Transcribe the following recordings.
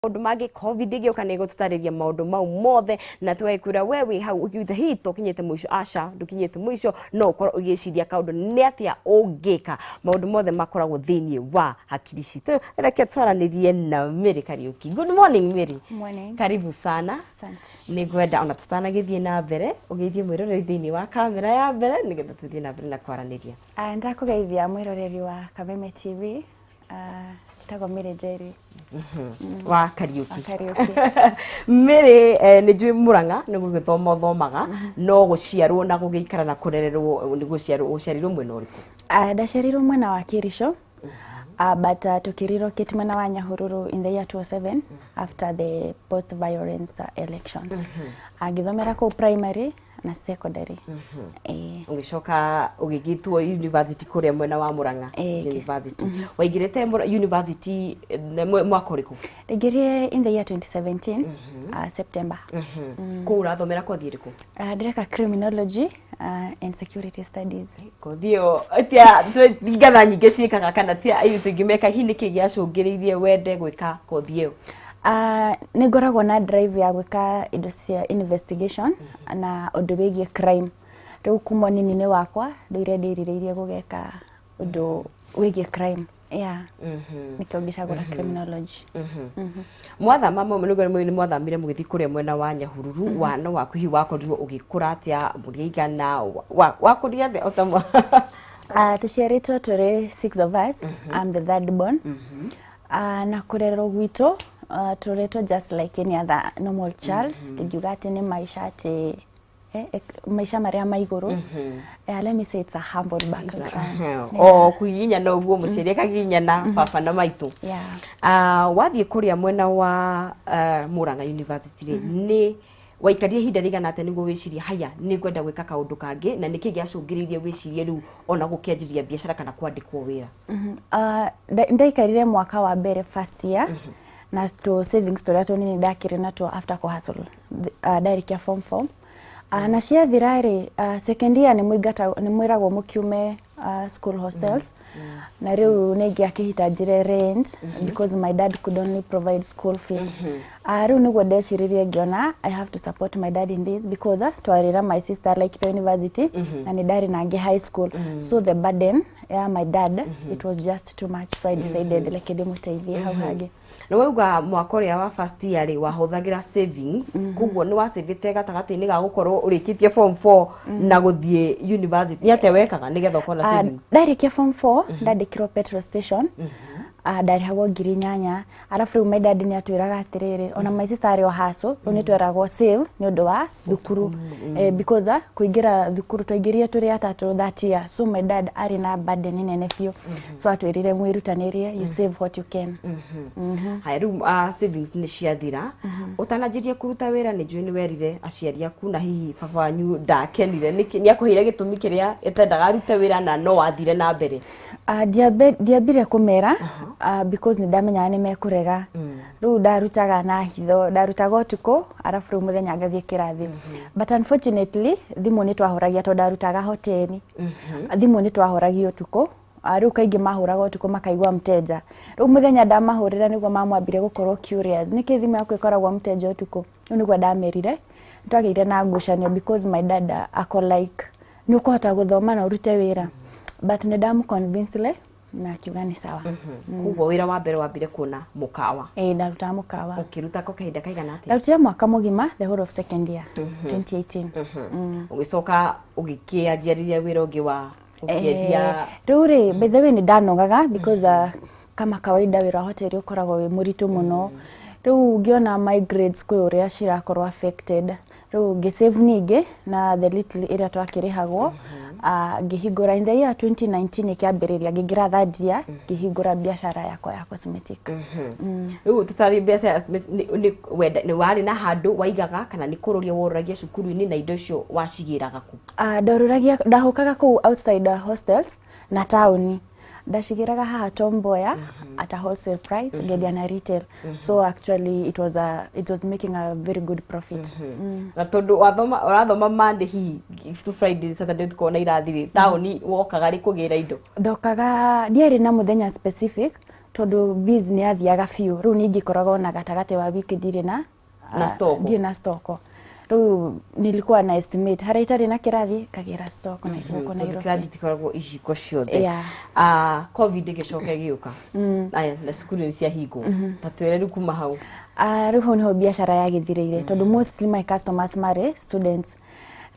Maũndũ mangĩ, COVID ĩgĩũka, nĩ ĩgũtũtarĩria maũndũ mau mothe na tũgagĩkwĩra we wĩ hau ũkiuga hihi tũkinyĩte mũico. Aca, ndũkinyĩte mũico, no ũkorwo ũgĩciria kaũndũ nĩ atĩa ũngĩka. Maũndũ mothe makoragwo thĩinĩ wa hakiri citũ. Reke twaranĩrie na Mary Kariuki. Good morning, Mary. Morning. Karibu sana. Asante. Nĩ ngwenda ona tũtanagĩthiĩ na mbere ũgeithie mwĩroreri thĩinĩ wa kamera ya mbere nĩgetha tũthiĩ na mbere na kwaranĩria. Ndakũgeithia mwĩroreri wa Kameme TV. Njĩtagwo Mary Njeri. Wa Kariuki. Wa Kariuki. Mary, nĩ njũĩ Mũrang'a nĩ gũgĩthoma ũthomaga, no gũciarwo na gũgĩikara na kũrererwo nĩ gũciarwo, ũciarirwo mwena ũrĩkũ? Ndaciarirwo mwena wa Kericho. But tukirelocate mwena wa Nyahururu in the year 2007 after the post violence elections. Ngĩthomera kũu primary na secondary. Ũgĩcoka ũgĩgĩtwo university kũrĩa mwena wa Mũrang'a? University waingĩrĩte university mwaka ũrĩkũ? Ndaingĩrire in the year 2017, September. Kũu ũrathomera kothi ĩrĩkũ? Ndĩreka criminology and security studies. Kothi ĩyo tia ngatha nyingĩ ciĩkaga kana tia airĩtu aingĩ meka. Hihi nĩkĩ gĩacũngĩrĩirie wende gwĩka kothi ĩyo? Nĩ ngoragwo na drive ya gwĩka indo cia investigation na ũndũ wĩgiĩ crime. Rĩu kuma ũnini-inĩ wakwa ndũire ndĩrirĩirie gũgeka ũndũ wĩgiĩ crime. Yeah. Nĩkĩo ngĩcagũra criminology. Mwathama nĩguo nĩ mwathamire mũgĩthiĩ kũrĩa mwena wa Nyahururu, wana waku hihi wakorirwo ũgĩkũra atĩa? Mũrĩ aigana? Wakũrire atĩa o ta Tũciarĩtwo tũrĩ six of us. I'm the third born. Na kũrerwo gwitũ tũretwo just like any other normal child. Ndingiuga atĩ nĩ maisha atĩ maica marĩa ma igũrũ. Yeah, let me say it's a humble background. O kũgiginyana ũguo mũciari akagiginyana baba na maitũ. Yeah. Wathiĩ kũrĩa mwena wa Murang'a University rĩ, nĩ waikarire ihinda rĩigana atĩa nĩguo wĩcirie, haya, nĩ ngwenda gwĩka kaũndũ kangĩ, na nĩkĩ gĩacũngĩrĩirie wĩcirie rĩu ona gũkĩanjĩrĩria biacara kana kwandĩkwo wĩra? Ndaikarire mwaka wa mbere, first year, na tũ savings tũrĩa tũnini ndakĩrĩ natuo after kũhustle ndarĩkia form 4. Na ciathira rĩ, second year nĩ mũingata, nĩ mwĩragwo mũkiume school hostels, na rĩu nĩ ingĩakĩhitanjire rent because my dad could only provide school fees. Rĩu nĩguo ndeciririe ngĩona I have to support my dad in this because twarĩ my sister like university na nĩ ndarĩ nangĩ high school, so the burden ya my dad, it was just too much, so I decided like ndĩmũteithie hau hangĩ. Nĩ wauga mwaka ũrĩa wa first year rĩ wahũthagĩra savings, koguo nĩ wacĩvĩte gatagatĩ-inĩ ga gũkorwo ũrĩkĩtie form 4 na gũthiĩ university, nĩ atĩa wekaga nĩgetha ũkorwo na savings? Ndarĩkia form 4 ndandĩkirwo petrol station. Ndarĩhagwo 8,000. Arabu rĩu my dad nĩ atwĩraga atĩrĩrĩ, ona my sister arĩ o haco, rĩu nĩ tweragwo save nĩ ũndũ wa thukuru, because kũingĩra thukuru twaingĩrire tũrĩ atatũ that year, so my dad arĩ na burden nene biũ, so atwĩrire mwĩrutanĩrie, you save what you can. Haya, rĩu savings nĩ ciathira, ũtananjĩria kũruta wĩra nĩ njũĩ nĩ werire aciari aku, na hihi baba wanyu ndakenire nĩkĩ? Nĩ akũheire gĩtũmi kĩrĩa ĩtendaga arute wĩra na no wathire na mbere? Ndiambire kũmera because nĩ ndamenyaga nĩ mekũrega. Rĩu ndarutaga na hitho, ndarutaga ũtukũ arabu rĩu mũthenya ngathiĩ kĩrathi. But unfortunately thimũ nĩ twahũragia tondũ ndarutaga hoteli, thimũ nĩ twahũragia ũtukũ. Rĩu kaingĩ mahũraga ũtukũ makaigua mteja. Rĩu mũthenya ndamahũrĩra nĩguo mamwambire gũkorwo curious, nĩkĩ thimũ yaku ĩkoragwo mteja ũtukũ? Rĩu nĩguo ndamerire twagĩire na ngucanio because my dad ako like, nĩ ũkũhota gũthoma na ũrute wĩra? But nĩ ndamũ le na akiuga nĩ sawa. Koguo wĩra wa mbere wambire kuona mũkawa? Ĩĩ, ndarutaga mũkawa. Ũkĩruta ko kahinda kaigana atĩa? Ndarutire mwaka mũgima, the whole of second year 2018. Ũgĩcoka ũgĩkĩanjĩrĩria wĩra ũngĩ wa ũkĩendia? Rĩu rĩ, by the way, nĩ ndanogaga because kama kawaida wĩra wa hoteli ũkoragwo wĩ mũritũ mũno. Rĩu ngĩona my grades kwĩ ũrĩa cirakorwo affected, rĩu ngĩsave ningĩ na the little ĩrĩa twakĩrĩhagwo, ngĩhingũra in the year 2019 ĩkĩambĩrĩria, ngĩingĩra third year, ngĩhingũra biacara yakwa ya cosmetic. Rĩu tũtarĩ mbeca nĩ warĩ na handũ waigaga kana nĩ kũrũria worũragia cukuru-inĩ, na indo icio wacigĩraga kũ? Ndorũragia, ndahũkaga kũu outside hostels na taũni, ndacigĩraga haha Tom Mboya at a wholesale price, ngendia na retail, so actually it was making a very good profit. Na tondũ wathoma, ũrathoma Monday hihi to Friday, Saturday tukorwo na irathi rĩ, taũni wokaga rĩ kũgĩra indo? Ndokaga, ndiarĩ na mũthenya specific, Tondũ biz nĩ yathiaga biũ, rĩu niĩ ingĩkoraga ona gatagatĩ wa wiki ndirĩ na Na stock. Ndirĩ na stock. Rĩu nilikuwa na estimate harĩa itarĩ na kĩrathi ngagĩra stock na gũkũ Tondũ Nairobi. kĩrathi itikoragwo iciko ciothe. Yeah. Ah, COVID ĩgĩcoka ĩgĩũka. Aya, na cukuru nĩ ciahingwo. Ta twĩre rĩu kuma hau. Ah, rĩu hau nĩho biacara yagĩthirĩire, tondũ mostly my customers marĩ students.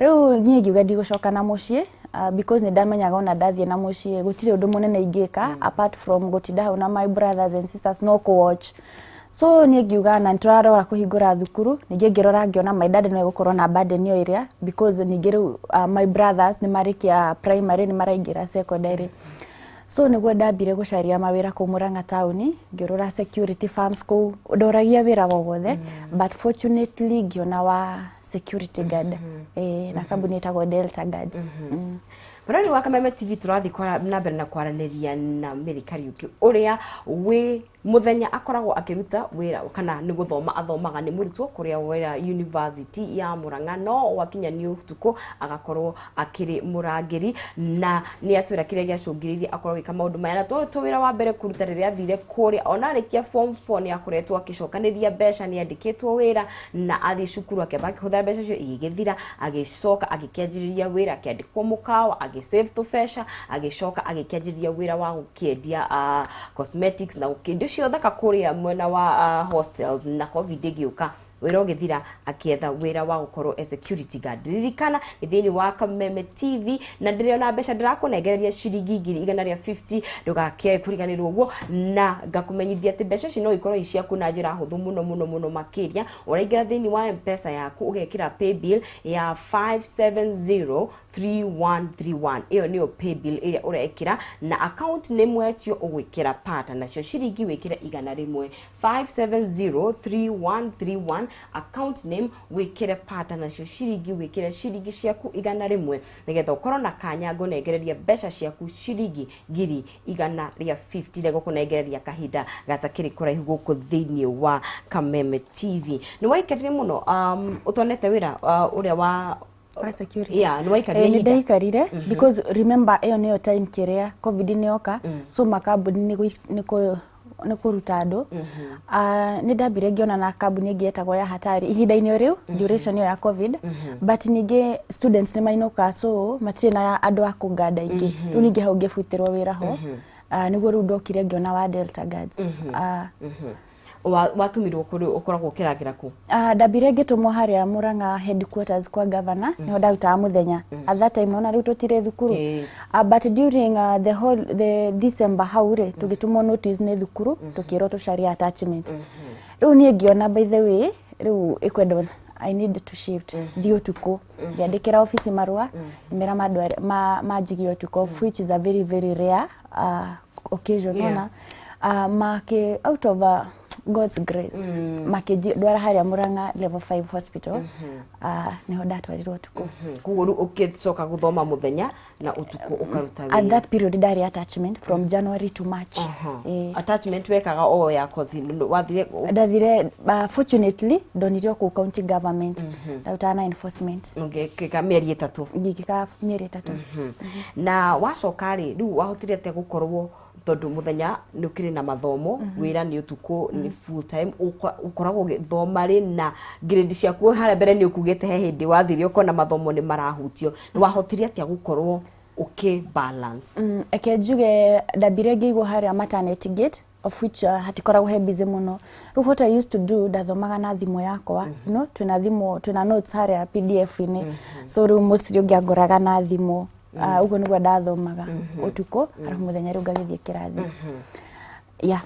Rĩu niĩ ngiuga ndigũcoka na mũciĩ, because nĩ ndamenyaga ona ndathiĩ na mũciĩ gũtirĩ ũndũ mũnene ingĩka apart from gũtinda hau na my brothers and sisters, no kũ watch. So niĩ ngiuga na nĩtũrarora kũhingũra thukuru, ningĩ ngĩrora ngĩona my dad no egũkorwo na burden ĩyo ĩrĩa, because ningĩ rĩu my brothers nĩ marĩkia primary, nĩ maraingĩra secondary. So nĩguo ndambire gũcaria mawĩra kũu Murang'a taũni, ngĩũrũra security firms kũu, ndoragia wĩra o wothe, but fortunately ngĩona wa security guard, na kambuni ĩtagwo Delta Guards. Mũrori wa Kameme TV, tũrathiĩ na mbere na kwaranĩria na Mary Kariũki, ũrĩa wĩ mũthenya akoragwo akĩruta wĩra kana nĩ gũthoma athomaga, nĩ mũrutwo kũrĩa wĩra University ya Murang'a, no wakinya nĩ ũtukũ agakorwo akĩrĩ mũrangĩri, na nĩ atwĩra kĩrĩa gĩacũngĩrĩirie akorwo agĩka maũndũ maya, na to wĩra wa mbere kũruta rĩrĩa athire kũrĩa. Ona arĩkia form 4 nĩ akoretwo akĩcokanĩria mbeca, nĩ andĩkĩtwo wĩra, na athiĩ cukuru akĩamba akĩhũthĩra mbeca icio, igĩgĩthira, agĩcoka agĩkĩanjĩrĩria wĩra, akĩandĩkwo mũkawa, agĩsave tũbeca, agĩcoka agĩkĩanjĩrĩria wĩra wa gũkĩendia cosmetics na gũkĩendia cio thaka kũrĩa mwena wa hostel. Na COVID ĩgĩũka, wĩra ũgĩthira, akĩetha wĩra wa gũkorwo as security guard. Ririkana nĩ thĩinĩ wa Kameme TV, na ndĩrona mbeca ndĩrakũnengereria ciringi 150,000, ndũgakĩae kũriganĩrwo ũguo, na ngakũmenyithia atĩ mbeca ici no ikorwo i ciaku na njĩra hũthũ mũno mũno mũno makĩria. Ũraingĩra thĩinĩ wa M-Pesa yaku, ũgekĩra paybill ya 5703131. Ĩyo nĩyo paybill ĩrĩa ũrekĩra, na account name wetio ũgwĩkĩra pata, nacio ciringi wĩkĩre 100. 5703131, account name wĩkĩre pata, nacio ciringi wĩkĩre ciringi ciaku 100, nĩgetha ũkorwo na kanya ngũnengereria mbeca ciaku ciringi 150,000, iria ngũkũnengereria kahinda gatakĩrĩ kũraihu gũkũ thĩinĩ wa Kameme TV. Nĩ waikarire mũno ũtonete wĩra ũrĩa wa Wa security? Yeah, nĩ waikarire Nĩ ihinda? Ndaikarire, because remember ĩyo nĩyo time kĩrĩa COVID nĩ yoka, so makambuni nĩ kũruta andũ. Ah, nĩ ndambire ngĩona na kambuni ĩngĩ yetagwo ya hatari ihinda-inĩ o rĩu, duration ĩyo ya COVID, but ningĩ students nĩ mainũka, so matirĩ na andũ a kũnganda aingĩ. Rĩu ningĩ hau ngĩbutĩrwo wĩra ho. Ah, nĩguo rĩu ndokire ngĩona wa Delta Guards. Ah, Watumirwo kũrĩ ũkoragwo ũkĩrangĩra kũ? Ah, ndambire ngĩtũmwo harĩa Murang'a headquarters kwa governor, nĩho ndarutaga mũthenya at that time, ona rĩu tũtirĩ thukuru. But during the whole the December hau rĩ, tũgĩtũmwo notice nĩ thukuru, tũkĩrwo tũcarie attachment. Rĩu niĩ ngĩona, by the way, rĩu ĩkwendwo I need to shift thiĩ ũtukũ. Ngĩandĩkĩra obici marũa, ngĩmera mandware manjigie ũtukũ, of which is a very very rare occasion. Ona make out of God's grace makĩndwara harĩa Murang'a level 5 hospital, nĩho ndatwarirwo ũtukũ. Koguo rĩu ũkĩcoka gũthoma mũthenya na ũtukũ ũkaruta At wĩra? that period ndarĩ attachment from January to March. Attachment wekaga o ya kosi wathire? Ndathire, fortunately ndonire o kũu county government, ndarutaga na enforcement. Ũngĩka mĩeri 3? Ngĩka mĩeri 3. Na wacoka rĩ, rĩu wahotire atĩa gũkorwo, tondũ mũthenya nĩ ũkĩrĩ na mathomo, wĩra nĩ ũtukũ, nĩ full time, ũkoragwo ũgĩthoma rĩ na grade ciaku? Harĩa mbere nĩ ũkugĩte he hĩndĩ wathire ũkona mathomo nĩ marahutio. Nĩ wahotire atĩa gũkorwo ũkĩ balance? Eke njuge ndambire ngĩigwo harĩa maternity gate, of which hatikoragwo he busy mũno. Rĩu what I used to do, ndathomaga na thimũ yakwa. Twĩna thimũ, twĩna notes harĩa PDF-inĩ, so rĩu mostly ũngĩangoraga na thimũ. Ũguo nĩguo ndathomaga ũtukũ, arabu mũthenya rĩu ngagĩthiĩ kĩrathi, yeah.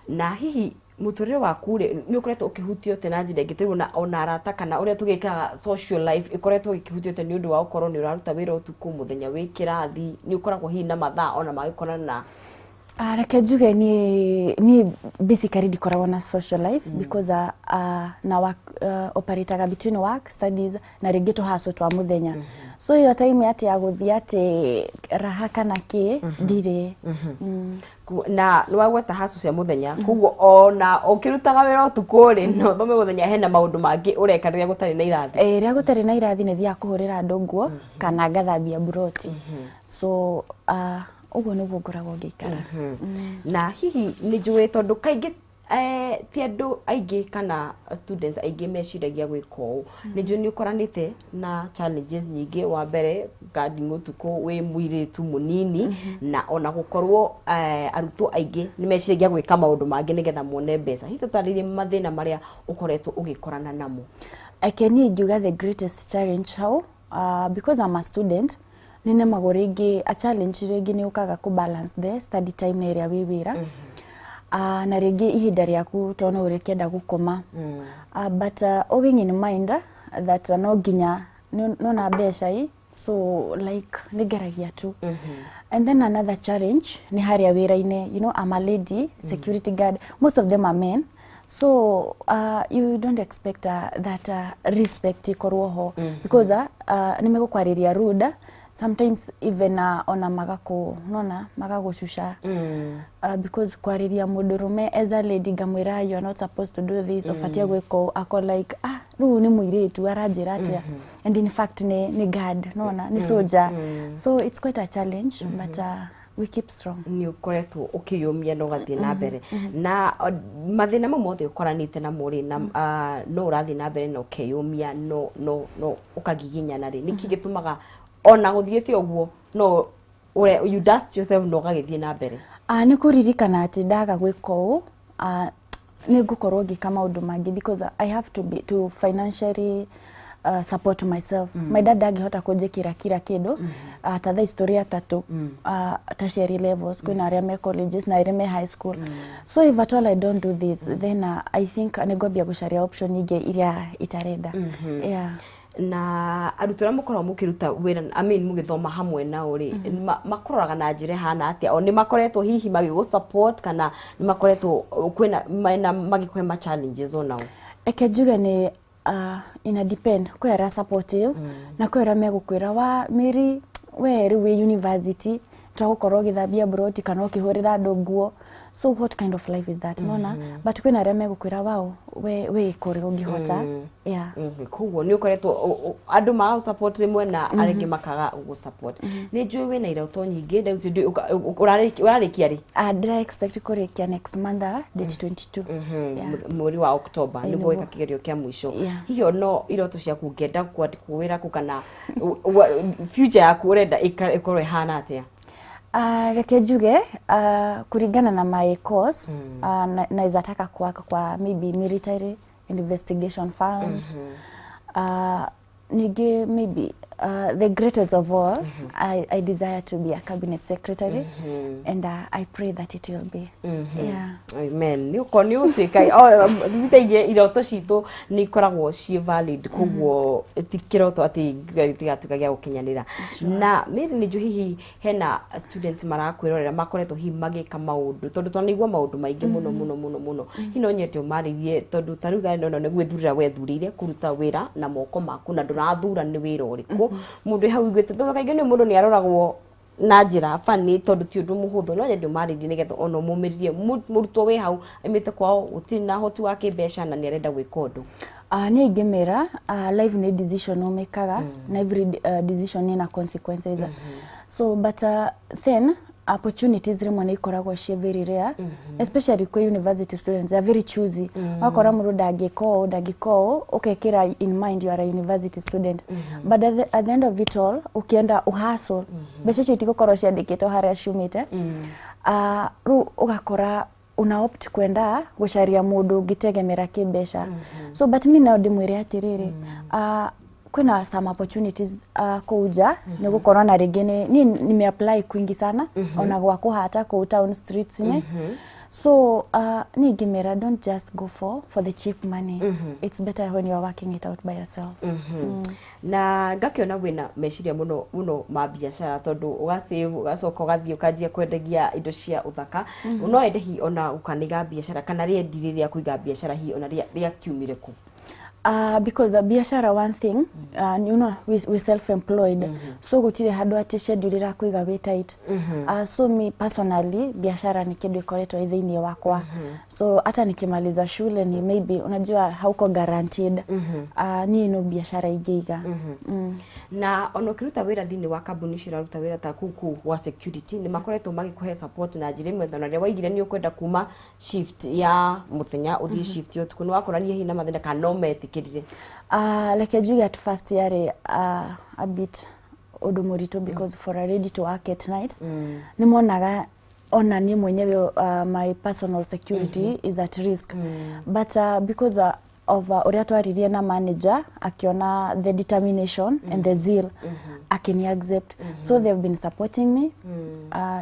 Na hihi mũtũrĩre waku rĩ, nĩ ũkoretwo ũkĩhutio atĩa na njĩra ĩngĩ, tũrĩ ona arata kana ũrĩa tũgĩkaga social life ĩkoretwo ĩkĩhutio atĩa nĩ ũndũ wa gũkorwo nĩ ũraruta wĩra ũtukũ, mũthenya wĩ kĩrathi? Nĩ ũkoragwo hihi na mathaa ona magĩkorana na Ah, reke njuge niĩ basically ndikoragwo na social life, because na work, operataga between work, studies na rĩngĩ tũhaco twa mũthenya. So ĩyo time atĩ ya gũthiĩ atĩ raha kana kĩ, ndirĩ. Na nĩ wagweta hacu cia mũthenya, koguo ona ũkĩrutaga wĩra ũtukũ rĩ, no ũthome mũthenya, hena maũndũ mangĩ ũreka rĩrĩa gũtarĩ na irathi? Eh, rĩrĩa gũtarĩ na irathi nĩ thiaga kũhũrĩra andũ nguo kana ngathambia buroti, so Ũguo nĩguo ngoragwo ngĩikara. Na hihi nĩ njũĩ tondũ kaingĩ ti andũ aingĩ kana students aingĩ meciragia gwĩka ũũ, nĩ njũĩ nĩ ũkoranĩte na challenges nyingĩ. Wa mbere, guarding ũtukũ wĩ mũirĩtu mũnini, na ona gũkorwo arutwo aingĩ nĩ meciragia gwĩka maũndũ mangĩ nĩgetha mone mbeca. Hihi tũtarĩrie mathĩna marĩa ũkoretwo ũgĩkorana namo. Eke niĩ ingiuga the greatest challenge hau, because I'm a student, nĩ nemagwo rĩngĩ, a challenge rĩngĩ nĩ ũkaga kũ balance the study time na ĩrĩa wĩ wĩra, na rĩngĩ ihinda rĩaku to no ũrĩkĩenda gũkoma, but owing in mind that no nginya nona mbeca i, so like nĩ ngeragia tu. And then another challenge nĩ harĩa wĩra-inĩ, I'm a lady security guard, most of them are men, so you don't expect that respect ikorwo ho, because nĩ megũkwarĩria rude sometimes, even ona magakũ nona magagũcuca, because kwarĩria mũndũrũme as a lady, ngamwĩra, "You are not supposed to do this, ũbatie gwĩka ũũ," ako like, "Ah, rĩu nĩ mũirĩtu aranjĩra atĩa?" And in fact nĩ guard, nona nĩ soldier, so it's quite a challenge, but we keep strong. Nĩ ũkoretwo ũkĩyũmia na ũgathiĩ na mbere na mathĩna mau mothe ũkoranĩte namo rĩ, na no ũrathiĩ na mbere na ũkeyũmia, no ũkagiginyana rĩ, nĩkĩ gĩtũmaga ona gũthiĩte ũguo no you dust yourself na ũgagĩthiĩ na mbere? Nĩ kũririkana atĩ ndaga gwĩka ũũ, nĩ ngũkorwo ngĩka maũndũ mangĩ, because I have to be to financially support myself. My dad ndangĩhota kũnjĩkĩra kila kĩndũ. Ta thaa ici tũrĩ atatũ, tertiary levels, kwĩna arĩa me colleges na arĩa me high school, so if at all I don't do this, then I think nĩ ngwambia gũcaria option ingĩ iria itarenda, yeah. Na arutwo arĩa mũkoragwo mũkĩruta wĩra, I mean, mũgĩthoma hamwe nao rĩ, makũroraga na njĩra ĩhana atĩa? O nĩ makoretwo hihi magĩgũ support kana nĩ makoretwo kwĩna mena magĩkũhe ma challenges onao? Eke njuge nĩ ina depend. Kwĩ arĩa supportive na kwĩ arĩa megũkwĩra, "Wa Mary, we rĩu wĩ university, twagũkorwo ũgĩthambia broti kana ũkĩhũrĩra andũ nguo, so what kind of life is that?" Nona, but kwĩna arĩa megũkwĩra, "Wow, we wĩ kũrĩ ũngĩhota." Yeah. Koguo nĩ ũkoretwo andũ maga support rĩmwe na arĩa angĩ makaga gũ support. Nĩ njũĩ wĩna iroto nyingĩ. Rĩu ũrarĩkia rĩ? Ndĩra expect kũrĩkia next month, date 22. Yeah. Mweri wa October Ĩĩ, nĩguo nĩguo. wĩka kĩgerio kĩa mũico. Yeah. Hihi no iroto ciaku, ũngĩenda kwandĩkwo wĩra kũ, kana future yaku ũrenda ĩkorwo ĩhana atĩa? Reke njuge, kũringana na my course, naweza taka kuwaka kwa maybe military investigation firms. Ningĩ maybe the greatest of all, I desire to be a cabinet secretary, and I pray that it will be, yeah. Amen. Nĩ ũkorwo nĩ ũtuĩka rita iroto citũ nĩ ikoragwo ciĩ valid, koguo ti kĩroto atĩ gĩtigatuĩka gĩa gũkinyanĩra. Na Mary, nĩ njũĩ hihi hena students marakwĩrorera makoretwo hihi magĩka maũndũ, tondũ twanaigua maũndũ maingĩ mũno mũno mũno mũno. Hihi no nyende ũmarĩrie, tondũ ta rĩu thaa ĩno nĩ gwĩthurĩra wethurĩire kũruta wĩra na moko maku na ndũrathura nĩ wĩra ũrĩkũ. Mũndũ wĩ hau iguĩte, tondũ kaingĩ nĩ mũndũ nĩ aroragwo na njĩra bani, tondũ ti ũndũ mũhũthũ, no nyende ũmarĩrie nĩgetha ona ũmũmĩrĩrie mũrutwo wĩ hau aimĩte kwao gũtirĩ na hoti wa kĩmbeca na nĩ arenda gwĩka ũndũ. Niĩ ingĩmĩra, life nĩ decision ũmĩkaga, na every decision ina consequences, so but then opportunities rĩmwe nĩ ikoragwo ciĩ very rare, especially kwĩ university students, they are very choosy. Wakora mũndũ ndangĩka ũũ, ndangĩka ũũ, ũkekĩra in mind you are a university student, but at the end of it all, ũkĩenda ũhustle, mbeca icio itigũkorwo ciandĩkĩtwo harĩa ciumĩte. Rĩu ũgakora una opt kwenda gũcaria mũndũ ũngĩtegemera kĩmbeca. So but mi no ndĩmwĩre atĩrĩrĩ, kwĩna some opportunities kũu nja, nĩ gũkorwo na rĩngĩ nĩ niĩ nimeapply kwingi sana, ona gwa kũhata kũu town streets-inĩ. So niĩ ingĩmera, don't just go for the cheap money. It's better when you are working it out by yourself. Na ngakĩona wĩna meciria mũno mũno ma biacara, tondũ ũgasave, ũgacoka ũgathiĩ ũkanjia kwendagia indo cia ũthaka. No ende hihi ona ũkaniga biacara, kana rĩendi rĩrĩa kũiga biacara hihi ona rĩakiumire kũ? Because biashara, one thing, we self-employed, so gũtirĩ handũ atĩ schedule ĩrakũiga wĩ tight. So me personally, biashara nĩ kĩndũ ĩkoretwo ĩ thĩinĩ wakwa. So So hata nikimaliza shule ni maybe unajua hauko guaranteed. Niĩ no biashara ingĩiga. Na ona ũkĩruta wĩra thĩinĩ wa kambuni icio ũraruta wĩra ta kũu wa security, nĩ makoretwo magĩkũhe support na njĩra ĩmwe, na rĩrĩa waigire nĩ ũkwenda kuma shift ya mũthenya ũthiĩ shift ya ũtukũ, nĩ wakorania hihi na mathĩna kana no metĩkĩrire? Reke njuge at first yarĩ a bit ũndũ mũritũ, because for a lady to work at night, nĩ monaga ona niĩ mwenyewe my personal security is at risk. But because of ũrĩa twaririe na manager, akiona the determination and the zeal, akini accept. So they've been supporting me.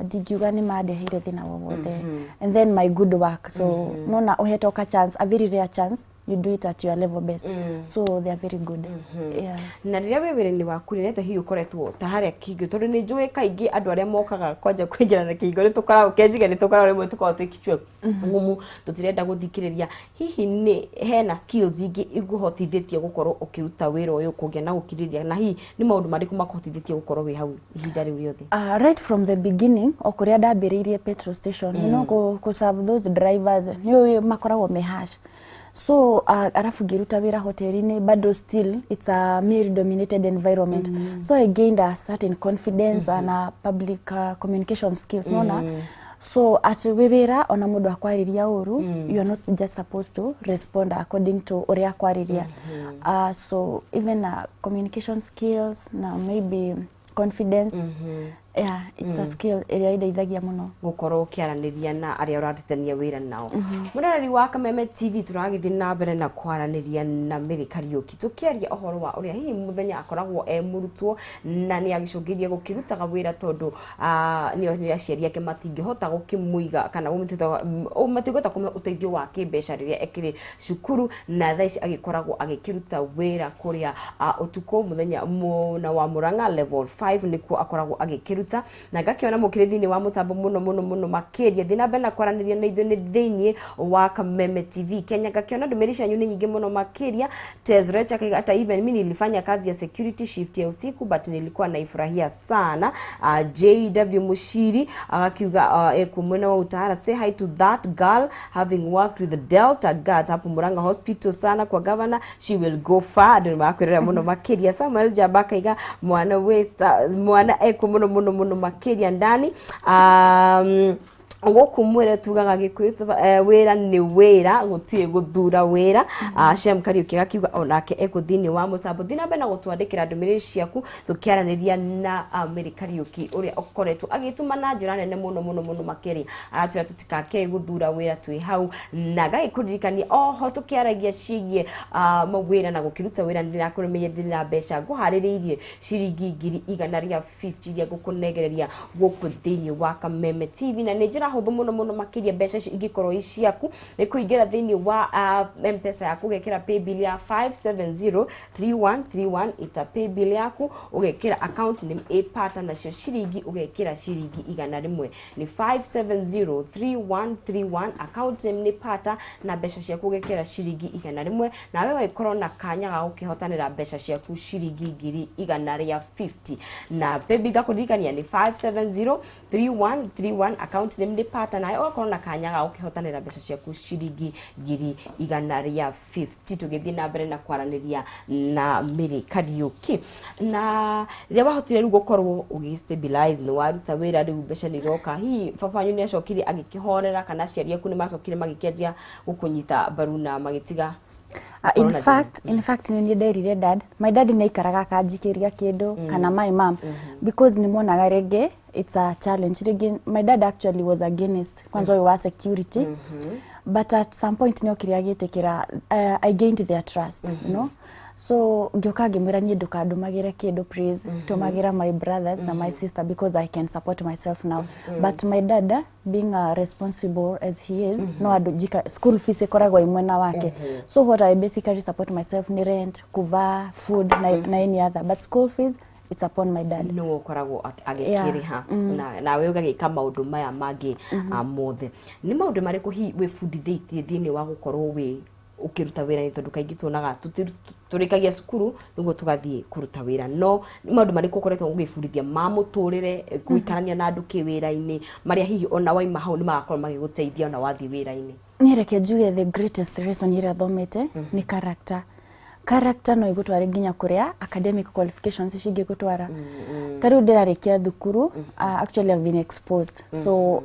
Ndingiuga nĩ mandeheire thĩna wowothe. And then my good work, so nona ũhetwo ka chance, a very rare chance, you do it at your level best. So they are very good, yeah. Na rĩrĩa wĩ wĩra-inĩ waku rĩ, nĩatĩa hihi ũkoretwo ta harĩa kĩhingo, tondũ nĩ njũĩ kaingĩ andũ arĩa mokaga kwanja kũingĩra na kĩhingo nĩ tũkoragwo kenjiga, nĩ tũkoragwo rĩmwe tũkoragwo twĩ kichwa ngumu, tũtirenda gũthikĩrĩria. Hihi nĩ hena skills ingĩ igũhotithĩtie gũkorwo ũkĩruta wĩra ũyũ, kũgĩa na gũkirĩrĩria, na hihi nĩ maũndũ marĩkũ makũhotithĩtie gũkorwo wĩ hau ihinda rĩu rĩothe? Right from the beginning, o kũrĩa ndambĩrĩirie petrol station, ku serve those drivers, nĩ ũĩ makoragwo me harsh. So arafu ngĩruta wĩra hoteli-inĩ, bado still it's a male dominated environment. So I gained a certain confidence na public communication skills, nona so atĩ wĩ wĩra, ona mũndũ akwarĩria ũru, you are not just supposed to respond according to ũrĩa akwarĩria. So even communication skills na maybe confidence, yeah, it's a skill ĩrĩa ĩndeithagia mũno. Gũkorwo ũkĩaranĩria na arĩa ũrarutithania wĩra nao. Mũroreri wa Kameme TV, tũragĩthiĩ na mbere na kwaranĩria na Mary Kariũki, tũkĩaria ũhoro wa ũrĩa hihi mũthenya akoragwo e mũrutwo na nĩ agĩcũngĩrĩria gũkĩrutaga wĩra, tondũ nĩ aciari ake matingĩhota gũkĩmũiga kana matingĩhota kũmũhe ũteithio wa kĩmbeca rĩrĩa ekĩrĩ cukuru. Na thaa ici agĩkoragwo agĩkĩruta wĩra kũrĩa ũtukũ mũthenya mwena wa Murang'a level 5 nĩkuo akoragwo agĩkĩruta. Na ngakĩona mũkĩrĩ thĩinĩ wa mũtambo mũno mũno mũno makĩria. Thiĩ na mbere na kwaranĩria na ithuĩ nĩ thĩinĩ wa Kameme TV Kenya. Ngakĩona ndũmĩrĩri cianyu nĩ nyingĩ mũno makĩria. Tezrech akaiga hata even mimi nilifanya kazi ya security shift ya usiku, but nilikuwa naifurahia sana. JW Mushiri agakiuga mwena wa Utahara, "Say hi to that girl having worked with the Delta Guards hapo Murang'a Hospital sana kwa governor, she will go far." Andũ nĩ marakwĩrora mũno makĩria. Samuel Jamba akaiga mwana we mwana eko mũno mũno mũno makĩria ndani. Gũkũ mwĩre tugaga Gĩkũyũ, wĩra nĩ wĩra, gũtirĩ gũthura wĩra. Shem Kariũki agakiuga onake ekũ thĩinĩ wa mũtambo. Thiĩ na mbere na gũtwandĩkĩra ndũmĩrĩri ciaku tũkĩaranĩria na Mary Kariũki, ũrĩa ũkoretwo agĩtũma na njĩra nene mũno mũno mũno makĩria. Aratwĩra tũtikakĩe gũthura wĩra twĩ hau, na ngagĩkũririkania oho tũkĩaragia ciĩgiĩ mawĩra na gũkĩruta wĩra, nĩ ndĩrakũrĩmĩria na mbeca ngũharĩrĩirie ciringi 150,000 iria ngũkũnengereria gũkũ thĩinĩ wa Kameme TV, na nĩ njĩra hũthũ mũno mũno makĩria. Mbeca ici ingĩkorwo i ciaku nĩ kũingĩra thĩinĩ wa M-Pesa yaku, ũgekĩra paybill ya 5703131, ita paybill yaku, ũgekĩra account name ĩpata, nacio ciringi ũgekĩra ciringi 100. Nĩ 5703131, account name nĩ pata, na mbeca ciaku ũgekĩra ciringi 100, nawe ũgagĩkorwo na kanya ga gũkĩhotanĩra mbeca ciaku ciringi 150,000. Na paybill ngakũririkania nĩ 5703131, account name nĩ pata, nawe ũgakorwo na kanya ga gũkĩhotanĩra mbeca ciaku ciringi 150,000. Tũgĩthiĩ na mbere na kwaranĩria na Mary Kariũki, na rĩrĩa wahotire rĩu gũkorwo ũgĩ stabilize, nĩ waruta wĩra, rĩu mbeca nĩ iroka, hihi baba wanyu nĩ acokire agĩkĩhorera, kana aciari aku nĩ macokire magĩkĩanjia gũkũnyita mbaru na magĩtiga In gũkorwo na thĩna? fact, in fact nĩ niĩ nderire dad. My dad nĩ aikaraga akanjikĩria kĩndũ, kana my mom, because nĩ monaga rĩngĩ it's a challenge. Rĩngĩ my dad actually was against kwanza ũyũ wa security, but at some point nĩ okire agĩtĩkĩra. I gained their trust. So ngĩũka ngĩmwĩra, "Niĩ ndũkandũmagĩre kĩndũ, please tũmagĩra my brothers na my sister, because I can support myself now." But my dad, being responsible as he is, no andũ njika school fees ĩkoragwo ĩ mwena wake. So what I basically support myself ni rent, kuvaa, food na any other, but school fees, it's upon my dad. Nĩwe ũkoragwo agĩkĩrĩha, na nawe ũgagĩka maũndũ maya mangĩ mothe. Nĩ maũndũ marĩkũ hihi wĩbundithĩtie thĩinĩ wa gũkorwo wĩ Ũkĩruta wĩra nĩ tondũ kaingĩ tuonaga tũrĩkagia cukuru nĩguo tũgathiĩ kũruta wĩra, no nĩ maũndũ marĩkũ ũkoretwo ũgĩbundithia ma mũtũrĩre, gũikarania na andũ kĩwĩra-inĩ, marĩa hihi ona waima hau nĩ magakorwo magĩgũteithia ona wathiĩ wĩra-inĩ? Niĩ reke njuge the greatest lesson ĩrĩa thomete nĩ character. Character no ĩgũtware nginya kũrĩa academic qualifications cingĩgũtwara. Ta rĩu ndĩrarĩkia thukuru, actually I've been exposed, so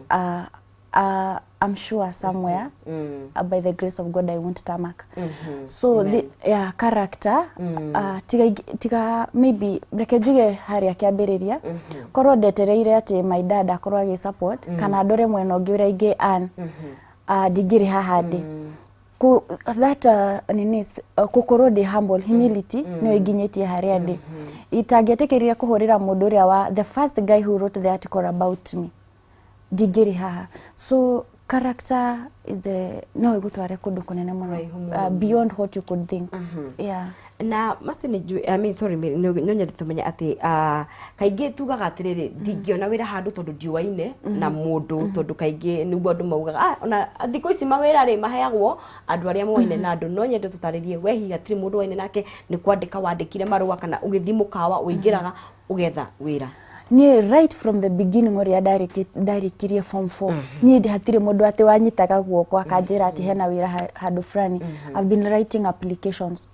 I'm sure somewhere, by the grace of God, I won't tarmac. So the, yeah, character, tiga tiga maybe reke njuge harĩa kĩambĩrĩria korwo ndetereire atĩ my dad akorwo agĩ support kana ndore mwena ũngĩ ũrĩa ingĩ earn, ndingĩrĩ haha ndĩ. That nini gũkorwo ndĩ humble, humility nĩyo ĩnginyĩtie harĩa ndĩ. Itangĩetĩkĩrire kũhũrĩra mũndũ ũrĩa wa the first guy who wrote the article about me, ndingĩrĩ haha. So character is the no ĩgũtware kũndũ kũnene mũno, Kũraihu mũno. Beyond what you could think, yeah. Na Mercy nĩ I mean, sorry, no nyende tũmenye atĩ kaingĩ tugaga atĩrĩrĩ, ndingĩona wĩra handũ tondũ ndiũaine na mũndũ, tondũ kaingĩ nĩguo andũ maugaga, ona thikũ ici mawĩra rĩ maheagwo andũ arĩa moaine na andũ. No nyende tũtarĩrie we hihi hatirĩ mũndũ waine nake, nĩ kwandĩka wandĩkire marũa kana ũgĩthiĩ mũkawa ũingĩraga ũgetha wĩra? Niĩ right from the beginning ũrĩa ndarĩkirie form 4, niĩ hatirĩ mũndũ atĩ wanyitaga guoko akanjĩra atĩ hena wĩra handũ fulani. I've been writing applications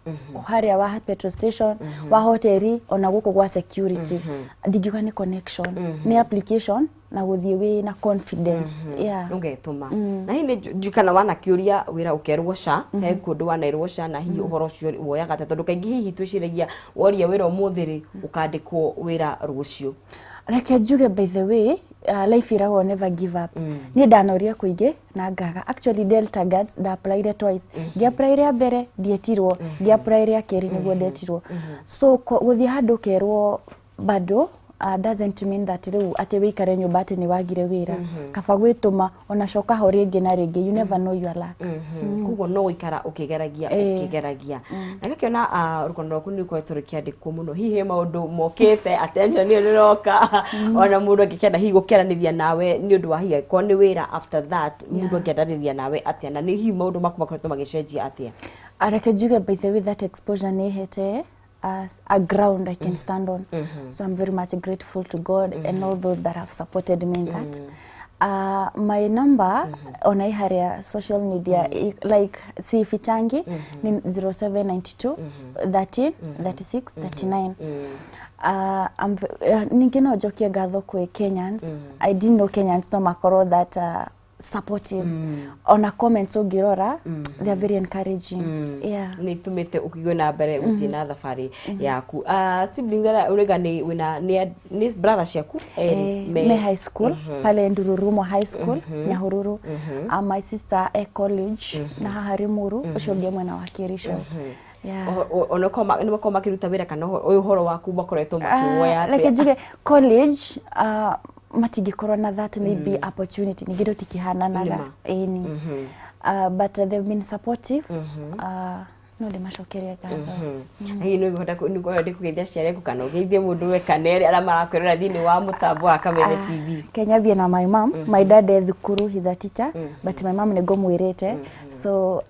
harĩa wa petrol station, wa hoteli, ona gũkũ gwa security. Ndingiuga nĩ connection, nĩ application na gũthiĩ wĩ na confidence, yeah. Ũgetũma. Na hihi nĩ ndirikana wanakĩũria wĩra ũkerwo ca he kũndũ wanairwo ca, na hihi ũhoro ũcio woyaga atĩa? Tondũ kaingĩ hihi twĩciragia woria wĩra ũmũthĩ rĩ, ũkandĩkwo wĩra rũciũ. Reke njuge, by the way, life ĩragwo never give up. Niĩ ndanoria kũingĩ na ngaga. Actually, Delta Guards nda-applyire twice. Ngĩ-apply rĩa mbere ndietirwo, ngĩ-apply rĩa kerĩ nĩguo ndetirwo. So gũthiĩ handũ ũkerwo bado doesn't mean that rĩu atĩ wĩikare nyũmba atĩ nĩ wagire wĩra. Kaba gwĩtũma ona coka ho rĩngĩ na rĩngĩ, you never know your luck. Koguo no gũikara ũkĩgeragia, ũkĩgeragia na gakĩona rũgano rwaku nĩ rũkoretwo rũkĩandĩkwo mũno. Hihi he maũndũ mokĩte, attention ĩyo nĩroka, ona mũndũ angĩkenda hihi gũkĩaranĩria nawe nĩ ũndũ wa hihi angĩkorwo nĩ wĩra after that, mũndũ angĩaranĩria nawe atĩa, na nĩ hihi maũndũ maku makoretwo magĩcenjia atĩa? Reke njuge, by the way, that exposure nĩ ĩhete as a ground I can stand on. So I'm very much grateful to God and all those that have supported me in that. My number ona i haria social media, like sifichangi, ni 0792 13 36 39. Ningĩ no njokie ngatho kwĩ Kenyans. I didn't know Kenyans no makorwo that supportive. Ona comments ũngĩrora, they are very encouraging, yeah. Nä itå te å kĩgwe na mbere gũthiĩ na thabarĩ yaku. Siblings arĩa ũrĩga nĩ wĩna nĩ brother ciaku erĩ? Me high school pale Ndururumo High School, Nyahururu. My sister e college na haha Limuru, ũcio ũngĩ mwena wa Kericho, yeah. Ona nĩ makorwo makĩruta wĩra kana ũyũ ũhoro waku makoretwo makĩwoya Reke atĩa? Njuge college matingĩkorwo na that maybe opportunity, ningĩ tũtikĩhananaga. Nĩma. Ĩni, but they've been supportive, no ndĩmacokerie ngatho. Hihi nĩ ũhota nĩ kũgeithia ciana yaku kana ũgeithie mũndũ we kana erĩ arĩa marakwĩrora thĩinĩ wa mũtambo wa Kameme TV? Kenya na my mom. My dad e thukuru, he's a teacher, but my mom nĩguo mwĩrĩte. So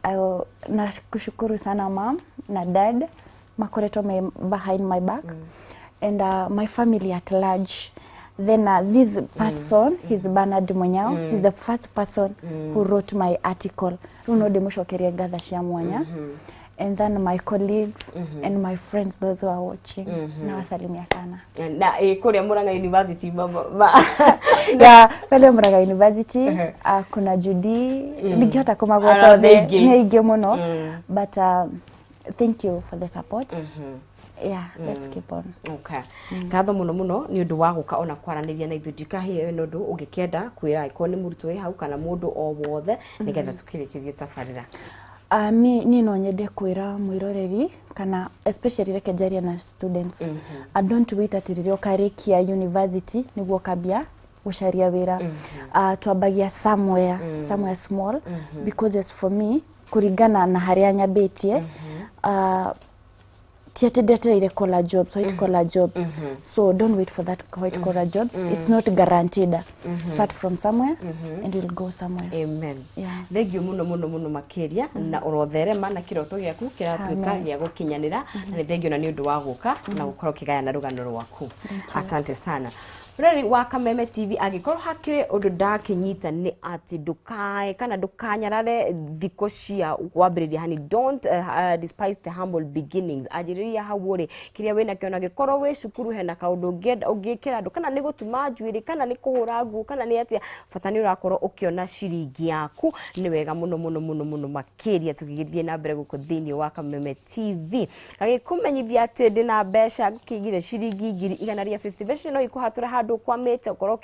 nakushukuru sana mom na dad, makoretwo me behind my back, and my family at large. Then this person, he's Bernard Munyao. He's the first person who wrote my article. Rĩu no ndĩmũcokerie ngatha cia mwanya. And then my colleagues and my friends, those who are watching, nawasalimia sana. Na kũrĩa Murang'a University Yeah, pale Murang'a University, kuna Judy, ndingĩhota kũmagweta Ara othe. nĩ aingĩ. Nĩ aingĩ mũno, but thank you for the support. Yeah, let's keep on. Okay. Ngatho mũno mũno nĩ ũndũ wa gũka ona kwaranĩria na ithuĩ. Ndikahiĩ nĩ ũndũ ũngĩkĩenda kwĩra angĩkorwo nĩ mũrutwo wĩ hau kana mũndũ o wothe nĩgetha tũkĩrĩkĩrie tabarĩra? Mi niĩ no nyende kwĩra mwĩroreri kana especially reke njarie na students. Don't wait atĩ rĩrĩa ũkarĩkia university nĩguo ũkambia gũcaria wĩra. Twambagia somewhere, somewhere small, because as for me, kũringana na harĩa nyambĩtie, Ti atĩ ndetereire collar jobs, white collar jobs. So don't wait for that white collar jobs. It's not guaranteed. Start from somewhere and you'll go somewhere. Amen. Yeah. Thengio muno muno muno makiria, na urotherema na kiroto giaku kiratuika Amen. Gia gukinyanira, na nĩ thengio na nĩ ũndũ wa gũka na gũkorwo ũkĩgayana rũgano rwaku. Asante sana. Rĩrĩ wa Kameme TV, angĩkorwo hakĩrĩ ũndũ ndakĩnyita nĩ atĩ ndũkae kana ndũkanyarare thikũ cia kwambĩrĩria hani. Don't despise the humble beginnings. Anjĩrĩria hau ũrĩ kĩrĩa wĩnakĩo, na gĩkorwo wĩ cukuru hena kaũndũ ũngĩenda ũngĩkĩra andũ, kana nĩ gũtuma njuĩrĩ, kana nĩ kũhũra nguo, kana nĩ atĩa, bata nĩ ũrakorwo ũkĩona ciringi yaku. Nĩ wega mũno mũno mũno mũno makĩria. Tũgĩgĩthiĩ na mbere gũkũ thĩinĩ wa Kameme TV, gagĩkũmenyithia atĩ ndĩna mbeca ngũkĩigire ciringi 150,000. Mbeca icio no ikũhatũra handũ ũkwamĩte, ũkorwo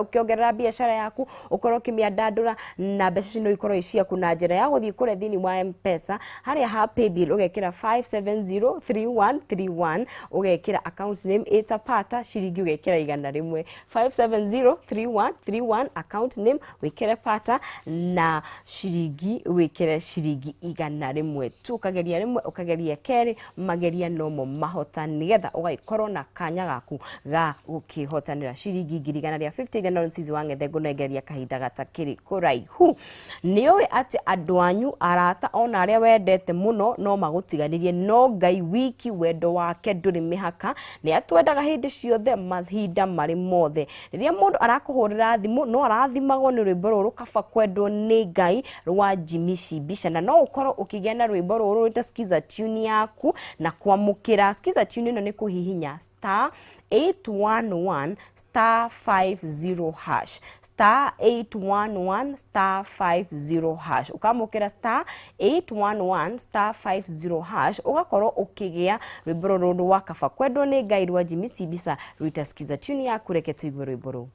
ũkĩongerera biacara yaku, ũkorwo ũkĩmĩandandũra, na mbeca icio no ikorwo i ciaku na njĩra ya gũthiĩ kũrĩa thĩinĩ wa M-Pesa, harĩa ha paybill ũgekĩra 5703131, ũgekĩra account name ĩtapata, ciringi ũgekĩra 100. 5703131, account name wĩkĩre pata, na ciringi wĩkĩre ciringi 100 tu. Ũkageria rĩmwe, ũkageria kerĩ, mageria nomo mahota, nĩgetha ũgagĩkorwo na kanya gaku ga gũkĩhotanĩra ciringi 150,000 iria Nonsizi wa Ng'ethe ngũnengereria kahinda gatakĩrĩ kũraihu. Nĩ ũĩ atĩ andũ anyu, arata, ona arĩa wendete mũno no magũtiganĩrie, no Ngai wiki wendo wake ndũrĩ mĩhaka. Nĩ atwendaga hĩndĩ ciothe, mahinda marĩ mothe. Rĩrĩa mũndũ arakũhũrĩra thimũ no arathimagwo nĩ rwĩmbo rũrũ, Kaba Kwendwo nĩ Ngai rwa Jimmy Shibisha, na no ũkorwo ũkĩgĩa na rwĩmbo rũrũ rwĩta skiza tune yaku. Na kwamũkĩra skiza tune ĩno nĩ kũhihinya star 811 star 50 hash, star 811 star 50 hash. Ũkamũkĩra star 811 star 50 hash, ũgakorwo ũkĩgĩa rwĩmbo rũrũ rwa Kaba Kwendwo nĩ Ngai rwa Jimmy Shibisha rwĩta skiza tune yaku. Reke tũigue rwĩmbo rũu.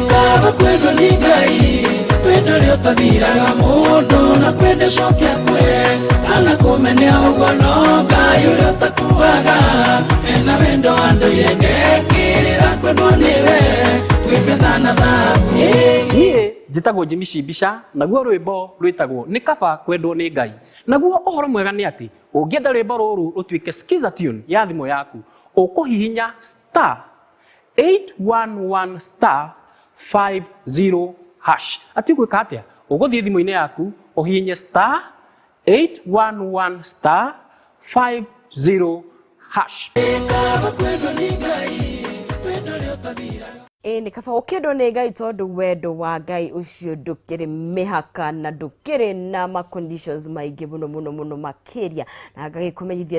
Kaba kwendwo nĩ Ngai, wendo ũrĩa ũtathiraga mũndũ na kwenda cokia kwe kana kũmene ũguo, no Ngai ũrĩa ũtakuaga ena wendo andũire ngekĩrĩra kwendwo nĩwe gwĩ betha na thahabu. Niĩ njĩtagwo Jimmy Shibisha, naguo rwĩmbo rwĩtagwo Nĩ Kaba Kwendwo Nĩ Ngai. Naguo ũhoro mwega nĩ atĩ ũngĩenda rwĩmbo rũrũ rũtuĩke skiza tune ya thimũ yaku, ũkũhihinya star 811 star 50 hash. Ati gwĩka atĩa? Ũgũthiĩ thimũ-inĩ yaku ũhihinye star 811 star 50 hash. Kaba kwendwo nĩ Ngai, wendo ũrĩa ũtathiraga. Ĩ nĩ kaba ũkĩendwo nĩ Ngai, tondũ wendo wa Ngai ũcio ndũkĩrĩ mĩhaka na ndũkĩrĩ na ma conditions maingĩ mũno mũno mũno makĩria, na ngagĩkũmenyithia.